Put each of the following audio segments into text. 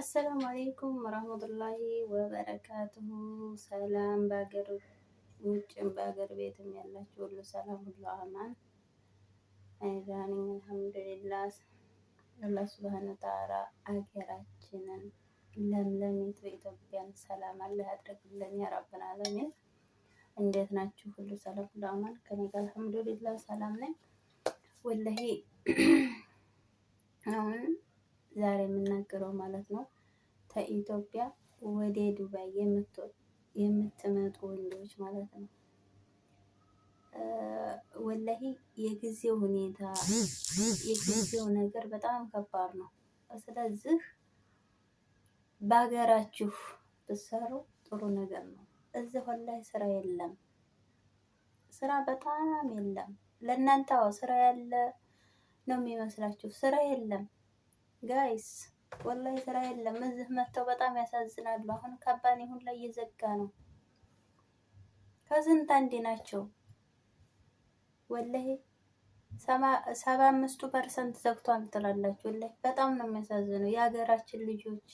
السلام عليكم ورحمة الله وبركاته። ሰላም በሀገር ውጭም በሀገር ቤትም ያላችሁ ሁሉ ሰላም፣ ሁሉ አማን። እኔ ደህና ነኝ الحمد لله። አላህ سبحانه وتعالى አገራችንን ለምለሚቱ ኢትዮጵያን ሰላም አላህ ያድርግልን يا رب العالمين። እንዴት ናችሁ? ሁሉ ሰላም፣ ሁሉ አማን። ከኔ ጋር الحمد لله ሰላም ነኝ። والله አሁን ዛሬ የምናገረው ማለት ነው ከኢትዮጵያ ወደ ዱባይ የምትመጡ ወንዶች ማለት ነው። ወላሂ የጊዜው ሁኔታ የጊዜው ነገር በጣም ከባድ ነው። ስለዚህ በሀገራችሁ ብትሰሩ ጥሩ ነገር ነው። እዚህ ወላሂ ስራ የለም፣ ስራ በጣም የለም። ለእናንተ አዎ ስራ ያለ ነው የሚመስላችሁ፣ ስራ የለም guys፣ ወላሂ ስራ የለም። እዚህ መጥተው በጣም ያሳዝናሉ። አሁን company ሁላ እየዘጋ ነው። ከስንት አንዴ ናቸው ወላሂ 75% ዘግቷል ትላላችሁ። ወላሂ በጣም ነው የሚያሳዝነው የሀገራችን ልጆች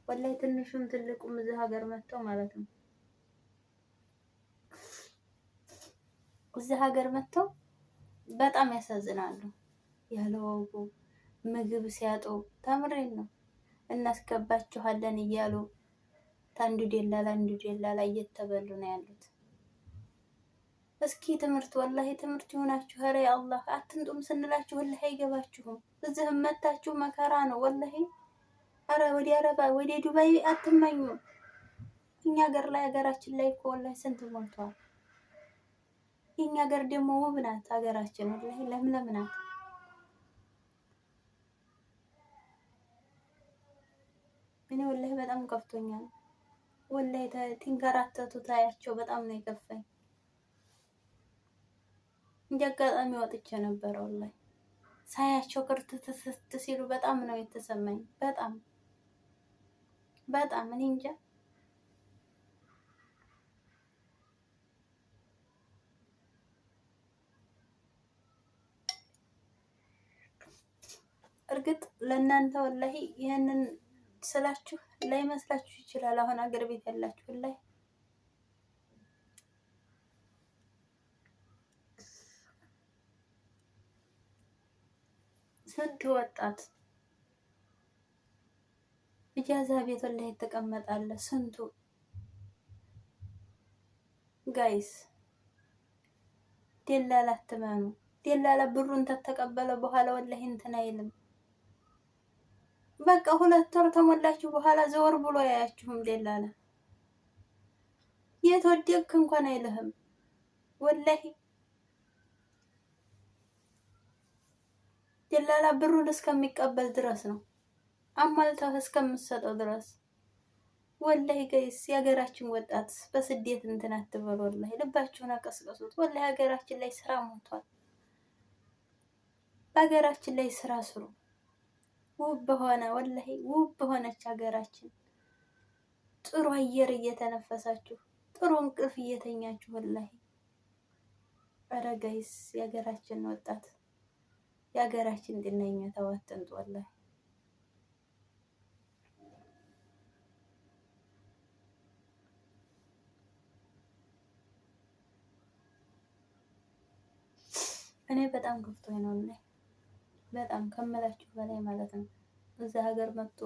ወላሂ ትንሹም ትልቁም እዚህ ሀገር መጥተው ማለት ነው እዚህ ሀገር መጥተው በጣም ያሳዝናሉ። ያለ ወጉ ምግብ ሲያጡ ተምሬን ነው እናስገባችኋለን እያሉ ታንዱ ደላላ አንዱ ደላላ እየተበሉ ነው ያሉት። እስኪ ትምህርት ወላሂ ትምህርት ይሆናችሁ። ኧረ አላህ አትንጡም ስንላችሁ ወላሂ አይገባችሁም። እዚህም መታችሁ መከራ ነው ወላሂ። ኧረ ወደ አረባ ወደ ዱባይ አትመኙ። እኛ ሀገር ላይ ሀገራችን ላይ እኮ ወላሂ ስንት ሞልቷል። የኛ ሀገር ደግሞ ውብ ናት ሀገራችን ወላሂ ለምለም ናት። እኔ ወላሂ በጣም ከፍቶኛል። ወላሂ ትንከራተቱ ታያቸው በጣም ነው የከፋኝ። እንደ አጋጣሚ ወጥቼ ነበረ ወላሂ ሳያቸው ክርትትስት ሲሉ በጣም ነው የተሰማኝ። በጣም በጣም እኔ እንጃ። እርግጥ ለእናንተ ወላሂ ይህንን ስላችሁ ላይመስላችሁ ይችላል። አሁን አገር ቤት ያላችሁ ወላሂ ስንት ወጣት ኢጃዛ ቤት ላይ የተቀመጣለ ስንቱ guys ደላላ አትመኑ። ደላላ ብሩን ተተቀበለ በኋላ ወላሂ እንትን አይልም። በቃ 2 ወር ተሞላችሁ በኋላ ዘወር ብሎ አያችሁም። ደላላ የት ወደቅክ እንኳን አይልህም ወላሂ። ደላላ ብሩን እስከሚቀበል ድረስ ነው አሟልተህ እስከምትሰጠው ድረስ። ወላሂ guys የሀገራችን ወጣት በስደት እንትን አትበሉ። ወላሂ ልባችሁን አቀስቀሱት። ወላሂ ሀገራችን ላይ ስራ ሞቷል። በሀገራችን ላይ ስራ ስሩ። ውብ በሆነ ወላሂ ውብ በሆነች ሀገራችን ጥሩ አየር እየተነፈሳችሁ ጥሩ እንቅልፍ እየተኛችሁ ወላሂ። ኧረ guys የሀገራችን ወጣት የሀገራችን ጤነኛ ተዋጥንጦ ወላሂ። እኔ በጣም ከፍቶኝ ነው እና በጣም ከምላችሁ በላይ ማለት ነው። እዛ ሀገር መጥቶ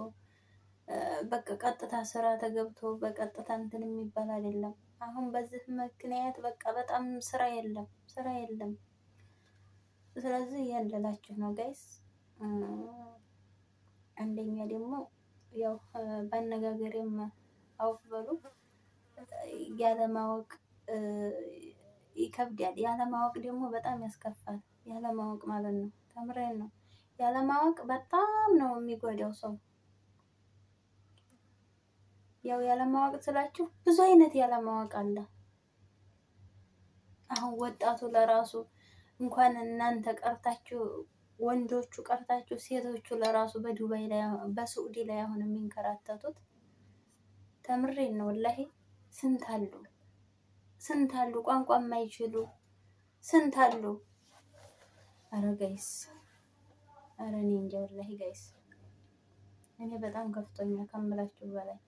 በቃ ቀጥታ ስራ ተገብቶ በቀጥታ እንትን የሚባል አይደለም። አሁን በዚህ ምክንያት በቃ በጣም ስራ የለም፣ ስራ የለም። ስለዚህ ያለላችሁ ነው guys። አንደኛ ደግሞ ያው በአነጋገሬም አውፍ በሉ ያለማወቅ ይከብዳል። ያለማወቅ ደግሞ በጣም ያስከፋል። ያለማወቅ ማለት ነው፣ ተምሬን ነው። ያለማወቅ በጣም ነው የሚጎዳው ሰው። ያው ያለማወቅ ስላችሁ ብዙ አይነት ያለማወቅ አለ። አሁን ወጣቱ ለራሱ እንኳን እናንተ ቀርታችሁ ወንዶቹ ቀርታችሁ ሴቶቹ ለራሱ በዱባይ ላይ በስዑዲ ላይ አሁን የሚንከራተቱት ተምሬን ነው ወላሂ። ስንት አሉ ስንት አሉ ቋንቋ የማይችሉ ስንት አሉ። አረ guys፣ አረ እኔ እንጃ ወላሂ guys። እኔ በጣም ከፍቶኛል ከምላችሁ በላይ።